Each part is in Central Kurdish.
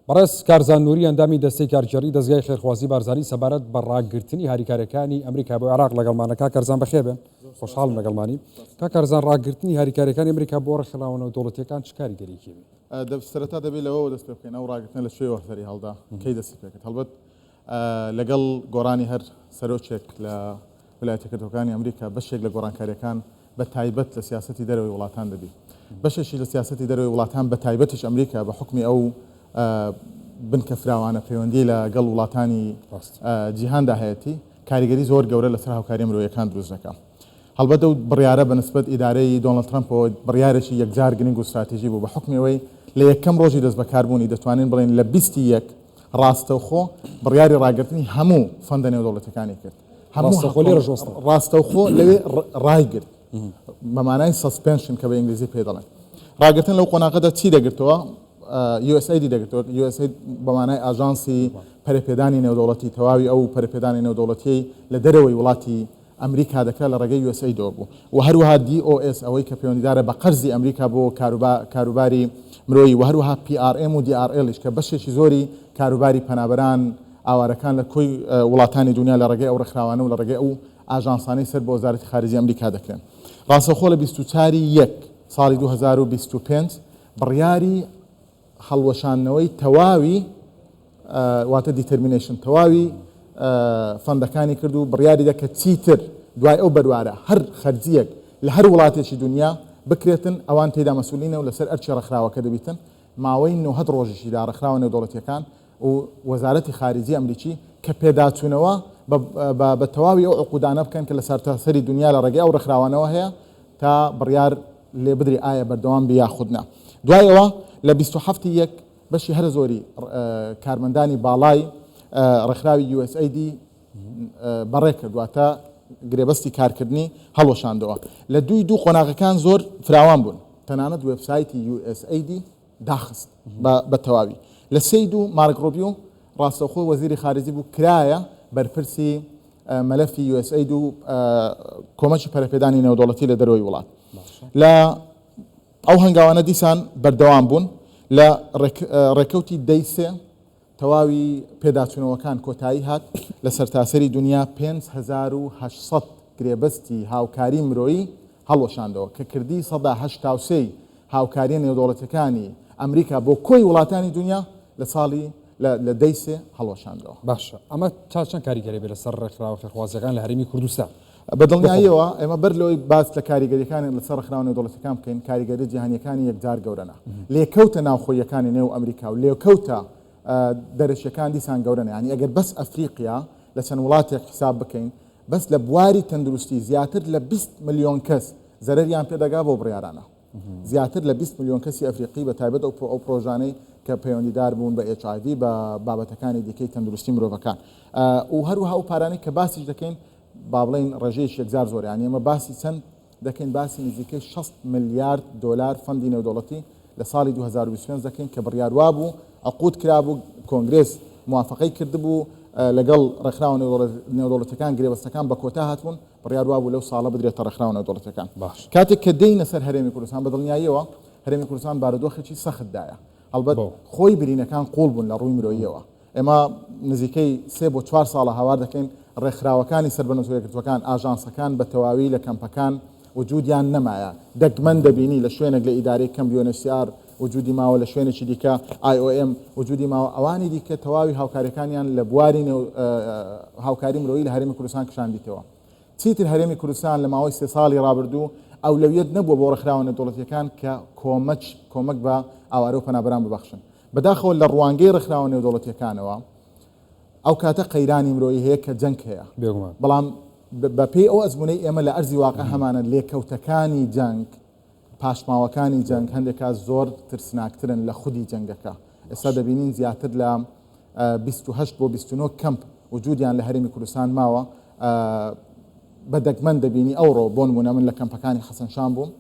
بەڕێز کارزان نوری ئەندامی دەستەی کارگێڕی دەزگای خێرخوازی بارزانی سەبارەت بە ڕاگرتنی هاریکاریەکانی ئەمریکا بۆ عێراق لەگەڵمانە. کاک کارزان بەخێر بێن، خۆشحاڵم لەگەڵمانی. کاک کارزان ڕاگرتنی هاریکاریەکانی ئەمریکا بۆ ڕێکخراوە نێودەوڵەتیەکان چ کاریگەریەکی هەبێت؟ سەرەتا دەبێت لەوەوە دەست پێ بکەین ئەو ڕاگرتنە لە کوێوە سەری هەڵدا، کەی دەستی پێ کرد؟ هەڵبەت لەگەڵ گۆڕانی هەر سەرۆکێک لە ویلایەتە یەکگرتووەکانی ئەمریکا بەشێک لە گۆڕانکارییەکان بە تایبەت لە سیاسەتی دەرەوەی وڵاتان دەبی. بەشێکی لە سیاسەتی دەرەوەی وڵاتان بە تایبەتیش ئەمریکا بە حوکمی ئەو بنکە فراوانە پەیوەندیی لە گەڵ وڵاتانی جیهاندا هەیەتی کاریگەری زۆر گەورە لەسەر هاوکارییە مرۆییەکان دروست دەکا. هەڵبەت ئەو بڕیارە بە نسبەت ئیدارەی دۆناڵد ترەمپەوە بڕیارێکی یەکجار گرنگ و ستراتیژی بوو بە حوکمی ئەوەی لە یەکەم ڕۆژی دەستبەکاربوونی دەتوانین بڵێین لە 20 یەک ڕاستەوخۆ بڕیاری ڕاگرتنی هەموو فەندە نێودەوڵەتیەکانی کرد. هەموو ڕاستەوخۆ لێرەش وەستا. ڕاستەوخۆ لەوێ ڕایگرت بە مانای suspension کە بە ئینگلیزی پێی دەڵێن. ڕاگرتن لەو قۆناغەدا چی دەگرتەوە؟ USAID دەگرتەوە. USAID بە مانای ئاژانسی پەرەپێدانی نێودەوڵەتی، تەواوی ئەو پەرەپێدانی نێودەوڵەتیەی لە دەرەوەی وڵاتی ئەمریکا دەکرا لە ڕێگەی USAID ەوە بوو و هەروەها DOS ئەوەی کە پەیوەندیدارە بە قەرزی ئەمریکا بۆ کاروباری مرۆیی و هەروەها PRM و DRL یش کە بەشێکی زۆری کاروباری پەنابەران ئاوارەکان لە کۆی وڵاتانی دونیا لە ڕێگەی ئەو ڕێکخراوانە و لە ڕێگەی ئەو ئاژانسانەی سەر بە وەزارەتی خارجی ئەمریکا دەکرێن. ڕاستەوخۆ لە 24 ی یەک ساڵی 2025 بڕیاری هەڵوەشاندنەوەی تەواوی واتە determination تەواوی فەندەکانی کرد و بڕیاری دا کە چیتر دوای ئەو بەروارە هەر خەرجییەک لە هەر وڵاتێکی دونیا بکرێتن ئەوان تێیدا مەسئولینە و لەسەر ئەرکی ڕێکخراوەکە دەبیتن ماوەی نۆهەد ڕۆژیشی دا ڕێکخراوە نێودەوڵەتییەکان و وەزارەتی خارجی ئەمریکی کە پێداچوونەوە بە بە تەواوی ئەو عقودانە بکەن کە لە سەرتاسەری دونیا لە ڕێگەی ئەو ڕێکخراوانەوە هەیە تا بڕیار لێ بدرێ ئایا بەردەوام بی یاخود نا. دوای ئەوە لە 27 ی یەک بەشی هەرە زۆری کارمەندانی باڵای ڕێکخراوی USAID بەڕێ کرد واتە گرێبەستی کارکردنی هەڵوەشاندەوە. لە دووی دوو قۆناغەکان زۆر فراوان بوون تەنانەت وێبسایتی USAID داخست بە تەواوی. لە سێی دوو مارک ڕوبیو ڕاستەوخۆ وەزیری خارجی بوو کرایە بەرپرسی مەلەفی USAID و کۆمەکی پەرەپێدانی نێودەوڵەتی لە دەرەوەی وڵات. لە ئەو هەنگاوانە دیسان بەردەوام بوون لە ڕێکەوتی دەی سێ تەواوی پێداچوونەوەکان کۆتایی هات لە سەرتاسەری دنیا 5800 گرێبەستی هاوکاری مرۆیی هەڵوەشاندەوە کە کردی 83% هاوکارییە نێودەوڵەتیەکانی ئەمریکا بۆ کۆی وڵاتانی دنیا لە ساڵی لە دەی سێ هەڵوەشاندەوە. باشە ئەمە تا چەند کاریگەری بێت لەسەر ڕێکخراوە خێرخوازیەکان لە هەرێمی کوردستان؟ بە دڵنیاییەوە ئێمە بەر لەوەی باس لە کاریگەریەکانی لەسەر ڕێکخراوە نێودەوڵەتیەکان بکەین، کاریگەریە جیهانیەکانی یەکجار گەورەنە. لێکەوتە ناوخۆییەکانی نێو ئەمریکا و لێکەوتە دەرەکیەکان دیسان گەورەنە. یانی ئەگەر بەس ئەفریقیا لە چەند وڵاتێک حیساب بکەین، بەس لە بواری تەندروستی زیاتر لە 20 ملیۆن کەس زەرەریان پێدەگا بەو بڕیارانە. زیاتر لە 20 ملیۆن کەسی ئەفریقی بە تایبەت ئەو پرۆژانەی کە پەیوەندیدار بوون بە HIV بە بابەتەکانی دیکەی تەندروستی مرۆڤەکان و هەروەها ئەو پارانەی کە باسیش دەکەین با بڵێین ڕێژەیەکی یەکجار زۆرە یانی ئێمە باسی چەند دەکەین باسی نزیکەی 60 ملیارد دۆلار fund ی نێودەوڵەتی لە ساڵی 2025 دەکەین کە بڕیار وابوو عقود کرابوو کۆنگرێس موافقەی کردبوو لەگەڵ ڕێکخراوە نێودەوڵەتیەکان گرێبەستەکان بە کۆتا هاتبوون بڕیار وابوو لەو ساڵە بدرێتە ڕێکخراوە نێودەوڵەتیەکان. باش. کاتێک کە دێینە سەر هەرێمی کوردستان بە دڵنیاییەوە هەرێمی کوردستان بارودۆخێکی سەختدایە. هەڵبەت بۆ؟ خۆی برینەکان قووڵ بوون لە ڕووی مرۆییەوە. ئێمە نزیکەی سێ بۆ چوار ساڵە هاوار دەکەین ڕێکخراوەکانی سەر بە نەتەوە یەکگرتووەکان، ئاژانسەکان بە تەواوی لە کەمپەکان وجودیان نەمایە. دەگمەن دەبینی لە شوێنێک لە ئیدارەی کەمپ UNHCR وجودی ماوە لە شوێنێکی دیکە IOM وجودی ماوە ئەوانی دیکە تەواوی هاوکاریەکانیان لە بواری نێو هاوکاری مرۆیی لە هەرێمی کوردستان کشاندیتەوە چیتر هەرێمی کوردستان لە ماوەی سێ ساڵی ڕابردوو ئەولەویەت نەبووە بۆ ڕێکخراوە نێودەوڵەتیەکان کە کۆمەک کۆمەک بە ئاوارە و پەنابەران ببەخشن بەداخەوە لە ڕوانگەی ڕێکخراوە نێودەوڵەتیەکانەوە ئەو کاتە قەیرانی مرۆیی هەیە کە جەنگ هەیە بێگومان بەڵام بەپێی ئەو ئەزمونەی ئێمە لە ئەرزی واقع هەمانە لێکەوتەکانی جەنگ پاشماوەکانی جەنگ هەندێک کات زۆر ترسناکترن لە خودی جەنگەکە. ئێستا دەبینین زیاتر لە 28 بۆ 29 کەمپ وجودیان لە هەرێمی کوردستان ماوە. بە دەگمەن دەبینی ئەوڕۆ بۆ نموونە من لە کەمپەکانی حەسەن شان بووم،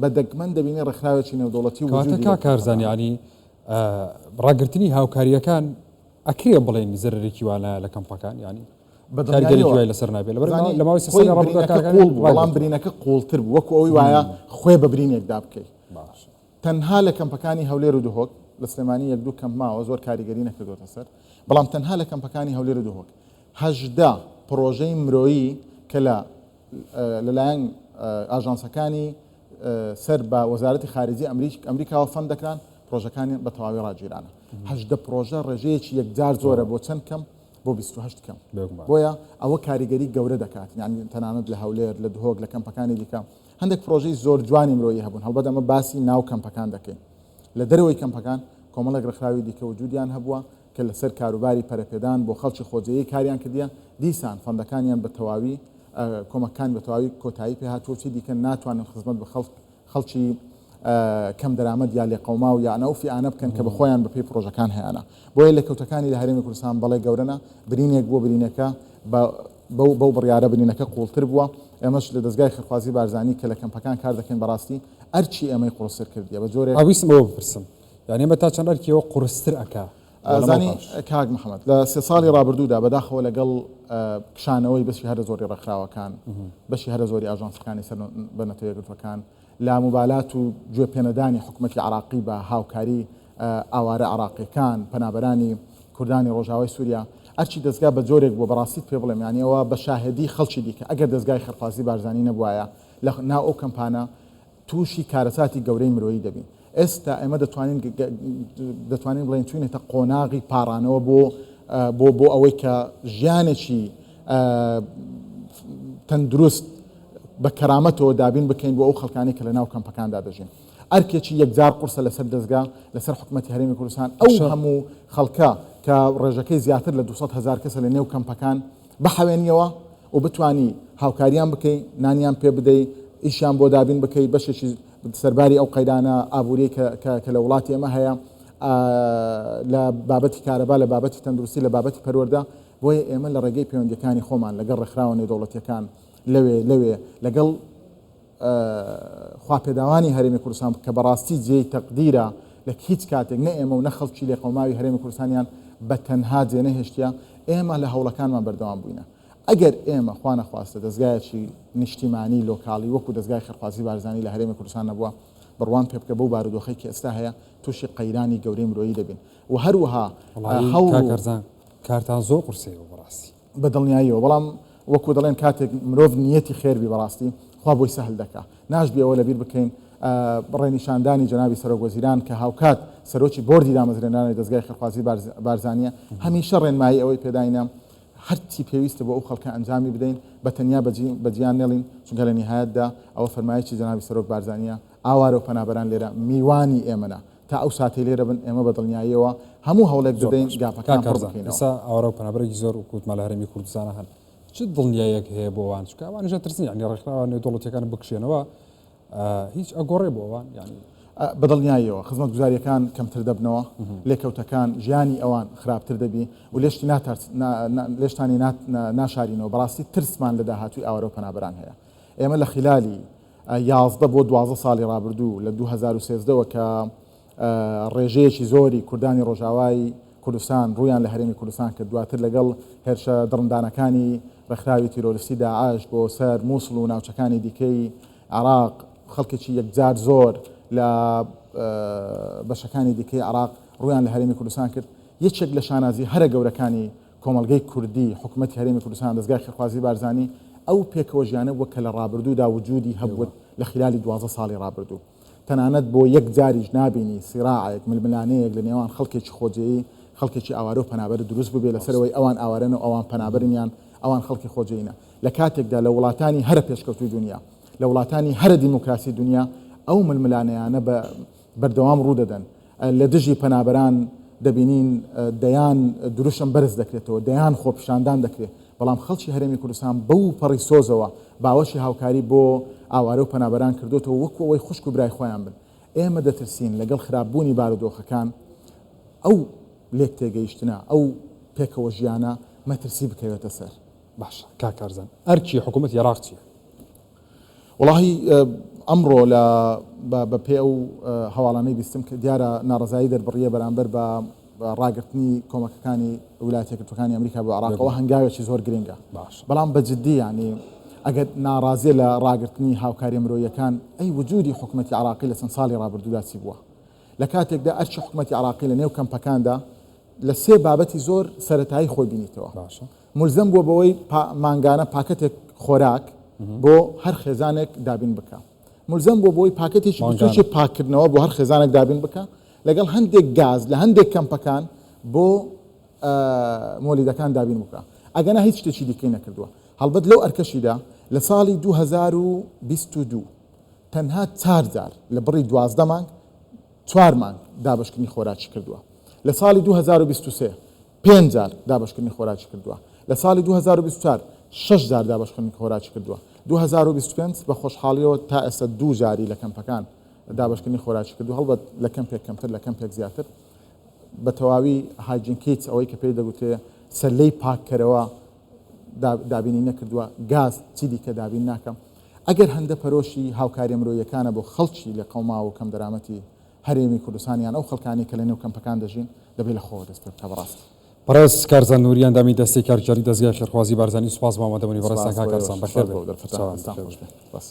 بە دەگمەن دەبینی ڕێکخراوێکی نێودەوڵەتی کەواتە وجودی کاک لەو کارزان کەمپەکانە. یانی ڕاگرتنی هاوکارییەکان ئەکرێ بڵێین زەرەرێکی وا نایە لە کەمپەکان یانی بە کاریگەریی دڵنیاییەوە وای لەسەر نابێت لەبەر زانی لە ماوەی سێ خۆی ساڵی ڕابردوودا برینەکە کارەکانیان قووڵ بوو بەڵام ڕاگرتووە. برینەکە قووڵتر بوو وەکو ئەوەی وایە خوێ بە برینێکدا بکەی باشە. تەنها لە کەمپەکانی هەولێر و دهۆک. لە سلێمانی یەک دوو کەمپ ماوە زۆر کاریگەری نەکردووەتە سەر، بەڵام تەنها لە کەمپەکانی هەولێر و دهۆک 18 پڕۆژەی مرۆیی کە لە لەلایەن ئاژانسەکانی سەر بە وەزارەتی خارجی ئەمریکاوە fund دەکران، پڕۆژەکانیان بە تەواوی ڕاگیرانە. 18 پڕۆژە ڕێژەیەکی یەکجار زۆرە بۆ چەند کەمپ؟ بۆ 28 کەمپ. بۆیە ئەوە کاریگەری گەورە دەکات، یانی تەنانەت لە هەولێر، لە دهۆک، لە کەمپەکانی دیکە هەندێک پڕۆژەی زۆر جوانی مرۆیی هەبوون، هەڵبەت ئەمە باسی ناو کەمپەکان دەکەین. لە دەرەوەی کەمپەکان کۆمەڵێک ڕێکخراوی دیکە وجودیان هەبووە کە لەسەر کاروباری پەرەپێدان بۆ خەڵکی خۆجێیی کاریان کردیە، دیسان fund ەکانیان بە تەواوی کۆمەککان بە تەواوی کۆتایی پێ هاتووە و چی دیکە ناتوانن خزمەت بە خەڵک خەڵکی کەم دەرامەت یا لێقەوماو یان ئەو فیئانە بکەن کە بە خۆیان بە پێی پڕۆژەکان هەیانە. بۆیە لێکەوتەکانی لە هەرێمی کوردستان بەڵێ گەورەنە، برینێک بووە برینەکە بە بەو بەو بڕیارە برینەکە قووڵتر بووە. ئێمەش لە دەزگای خێرخوازی بارزانی کە لە کەمپەکان کار دەکەین بەڕاستی ئەرکی ئێمەی قوڕستر کردیە بە جۆرێک. ویستم ئەوە بپرسم یانی ئێمە تا چەند ئەرکی ئەوە قورستر ئەکا بۆ لەمەو زانی پاش؟ کاک محەمەد لە سێ ساڵی ڕابردوودا بەداخەوە لەگەڵ کشانەوەی بەشی هەرە زۆری ڕێکخراوەکان، بەشی هەرە زۆری ئاژانسەکانی سەر بە نەتەوە یەکگرتووەکان، لاموبالات و گوێ پێنەدانی حکومەتی عێراقی بە هاوکاری ئاوارە عێراقیەکان، پەنابەرانی کوردانی ڕۆژاوای سوریا، ئەرکی دەزگا بە جۆرێک بووە بەڕاستیت پێ بڵێم یانی ئەوە بە شاهێدی خەڵکی دیکە ئەگەر دەزگای خێرخوازی بارزانی نەبوایە لە ناو ئەو کەمپانە تووشی کارەساتی گەورەی مرۆیی دەبین. ئێستا ئێمە دەتوانین دەتوانین بڵێین چووینەتە قۆناغی پاڕانەوە بۆ بۆ بۆ ئەوەی کە ژیانێکی تەندروست بە کەرامەتەوە دابین بکەین بۆ ئەو خەڵکانی کە لە ناو کەمپەکاندا دەژین. ئەرکێکی یەکجار قورسە لەسەر دەزگا، لەسەر حکومەتی هەرێمی کوردستان ئەو هەموو خەڵکە کە ڕێژەکەی زیاتر لە 200 هەزار کەسە لە نێو کەمپەکان بحەوێنیەوە و بتوانی هاوکاریان بکەی، نانیان پێ بدەی، ئیشیان بۆ دابین بکەی، بەشێکی سەرباری ئەو قەیرانە ئابووریەی کە کە کە لە وڵاتی ئێمە هەیە لە بابەتی کارەبا، لە بابەتی تەندروستی، لە بابەتی پەروەردە، بۆیە ئێمە لە ڕێگەی پەیوەندیەکانی خۆمان لەگەڵ ڕێکخراوە نێودەوڵەتیەکان لەوێ لەوێ لەگەڵ خواپێداوانی هەرێمی کوردستان کە بەڕاستی جێی تەقدیرە لە هیچ کاتێک نە ئێمە و نە خەڵکی لێقەوماوی هەرێمی کوردستانیان بە تەنها جێنەهێشتیە، ئێمە لە هەوڵەکانمان بەردەوام بووینە. ئەگەر ئێمە خوا نەخواستە دەزگایەکی نیشتیمانی لۆکاڵی وەکو دەزگای خێرخوازی بارزانی لە هەرێمی کوردستان نەبووە، بڕوام پێ بکە بەو بارودۆخەی کە ئێستا هەیە تووشی قەیرانی گەورەی مرۆیی دەبین و هەروەها وەڵایی هەوڵ کاک و کارزان کارتان زۆر قورسە ئێوە بەڕاستی. بە دڵنیاییەوە، بەڵام وەکو دەڵێن کاتێک مرۆڤ نیەتی خێر بی بەڕاستی خوا بۆی سەهل دەکا. ناشبی ئەوە لەبیر بکەین ڕێنیشاندانی جەنابی سەرۆک وەزیران کە هاوکات سەرۆکی بۆردی دامەزرێنەرانی دەزگای خێرخوازی بارزانیە هەمیشە ڕێنمایی ئەوەی پێداینە هەرچی پێویستە بۆ ئەو خەڵکە ئەنجامی بدەین بە تەنیا بەجیان نێڵین چونکە لە نیهایەتدا ئەوە فەرمایشی جەنابی سەرۆک بارزانیە ئاوارە و پەنابەران لێرە میوانی ئێمەنە تا ئەو ساتەی لێرە بن ئێمە بە دڵنیاییەوە هەموو هەوڵێک زۆر دەدەین باش کاک گاپەکان پڕ کارزان بکەینەوە. ئێستا ئاوارە و پەنابەرێکی زۆر وەکو وتمان لە هەرێمی کوردستانا هەن چ دڵنیاییەک هەیە بۆ ئەوان چونکە ئەوانیش ئەترسن یانی ڕێکخراوە نێودەوڵەتیەکان بکشێنەوە هیچ ئەگۆڕێ بۆ ئەوان یانی بە دڵنیاییەوە خزمەتگوزارییەکان کەمتر دەبنەوە، لێکەوتەکان ژیانی ئەوان خراپتر دەبی و لێشتی لێشتانی ناشارینەوە بەڕاستی ترسمان لە داهاتووی ئاوارە و پەنابەران هەیە. ئێمە لە خیلالی 11 بۆ 12 ساڵی ڕابردوو لە 2013 وە کە ڕێژەیەکی زۆری کوردانی ڕۆژاوای کوردستان ڕوویان لە هەرێمی کوردستان کرد، دواتر لەگەڵ هێرشە دڕندانەکانی ڕێکخراوی تیرۆریستی داعش بۆ سەر مووسڵ و ناوچەکانی دیکەی عێراق، خەڵکێکی یەکجار زۆر لە بەشەکانی دیکەی عێراق ڕوویان لە هەرێمی کوردستان کرد. یەکێک لە شانازی هەرە گەورەکانی کۆمەڵگەی کوردی، حکومەتی هەرێمی کوردستان، دەزگای خێرخوازی بارزانی، ئەو پێکەوەژیانە بووە کە لە ڕابردوودا وجودی هەبووە لە خیلالی 12 ساڵی ڕابردوو. تەنانەت بۆ یەک جاریش نابینی سیراعێک، ململانێیەک لە نێوان خەڵکێکی خۆجێیی، خەڵکێکی ئاوارە و پەنابەر دروست ببێ لەسەر ئەوەی ئەوان ئاوارەن و ئەوان پەنابەرن یان ئەوان خەڵکی خۆجێینە. لە کاتێکدا لە وڵاتانی هەرە پێشکەوتووی دونیا، لە وڵاتانی هەرە دیموکراسی دونیا ئەو ململانێیانە بە بەردەوام ڕوو دەدەن. لە دژی پەنابەران دەبینین دەیان دروشم بەرز دەکرێتەوە، دەیان خۆپیشاندان دەکرێت، بەڵام خەڵکی هەرێمی کوردستان بەو پەڕی سۆزەوە باوەشی هاوکاری بۆ ئاوارە و پەنابەران کردۆتەوە وەکو ئەوەی خوشک و برای خۆیان بن. ئێمە دەترسین لەگەڵ خراپبوونی بارودۆخەکان ئەو لێکتێگەیشتنە، ئەو پێکەوە ژیانە مەترسی بکەوێتە سەر. باشە کاک کارزان ئەرکی حکوومەتی عێراق چییە؟ وەڵاهی ئەمڕۆ لە بە پێ ئەو هەواڵانەی بیستم کە دیارە ناڕەزایی دەربڕیە بەرامبەر بە ڕاگرتنی کۆمەکەکانی ویلایەتە یەکگرتووەکانی ئەمریکا بۆ عێراق ئەوە هەنگاوێکی زۆر گرنگە بەڵام بە جدی یانی ئەگەر ناڕازیە لە ڕاگرتنی هاوکاریە مرۆیەکان ئەی وجودی حکوومەتی عراقی لە چەند ساڵی ڕابردوودا چی بووە؟ لە کاتێکدا ئەرکی حکومەتی عێراقی لە نێو کەمپەکاندا لە سێ بابەتی زۆر سەرەتایی خۆی بینیتەوە. باشە. مولزەم بووە بەوەی مانگانە پاکەتێک خۆراک بۆ هەر خێزانێک دابین بکا. مولزەم بووە بەوەی پاکەتێکی بچووکی پاککردنەوە بۆ هەر خێزانێک دابین بکا، لەگەڵ هەندێک گاز لە هەندێک کەمپەکان بۆ مۆلیدەکان دابین بکا. ئەگەنا هیچ شتێکی دیکەی نەکردووە. هەڵبەت لەو ئەرکەشیدا لە ساڵی 2022 تەنها چار جار لە بڕی 12 مانگ چوار مانگ دابەشکردنی خۆراکی کردووە. لە ساڵی 2023 پێنج جار دابەشکردنی خۆراکی کردووە. لە ساڵی 2024 شەش جار دابەشکردنی خۆراکی کردووە. 2025 بە خۆشحاڵیەوە تا ئێستا دوو جاری لە کەمپەکان دابەشکردنی خۆراکی کردووە، هەڵبەت لە کەمپێک کەمتر لە کەمپێک زیاتر. بە تەواوی hygiene kit ئەوەی کە پێی دەگوترێ سەلەی پاککەرەوە دابینی نەکردووە، گاز چی دیکە دابین ناکەم. ئەگەر هەندە پەرۆشی هاوکاریە مرۆییەکانە بۆ خەڵکی لێقەوماو و کەمدەرامەتی هەرێمی کوردستان یان ئەو خەڵکانەی کە لەنێو کەمپەکان دەژین، دەبێ لە خۆوە دەست پێ بکا بەڕاستی. بەڕێز کارزان نوری ئەندامی دەستەی کارگێڕی دەزگای خێرخوازی بارزانی سوپاس بۆ ئامادەبوونی بەڕێزتان سوپاس کاک بۆ کارزان ئێوەش بەخێر سوپاس بێن بۆ دەرفەتە چاوان دەستان بەخێر خۆش بێن. بێ سوپاس.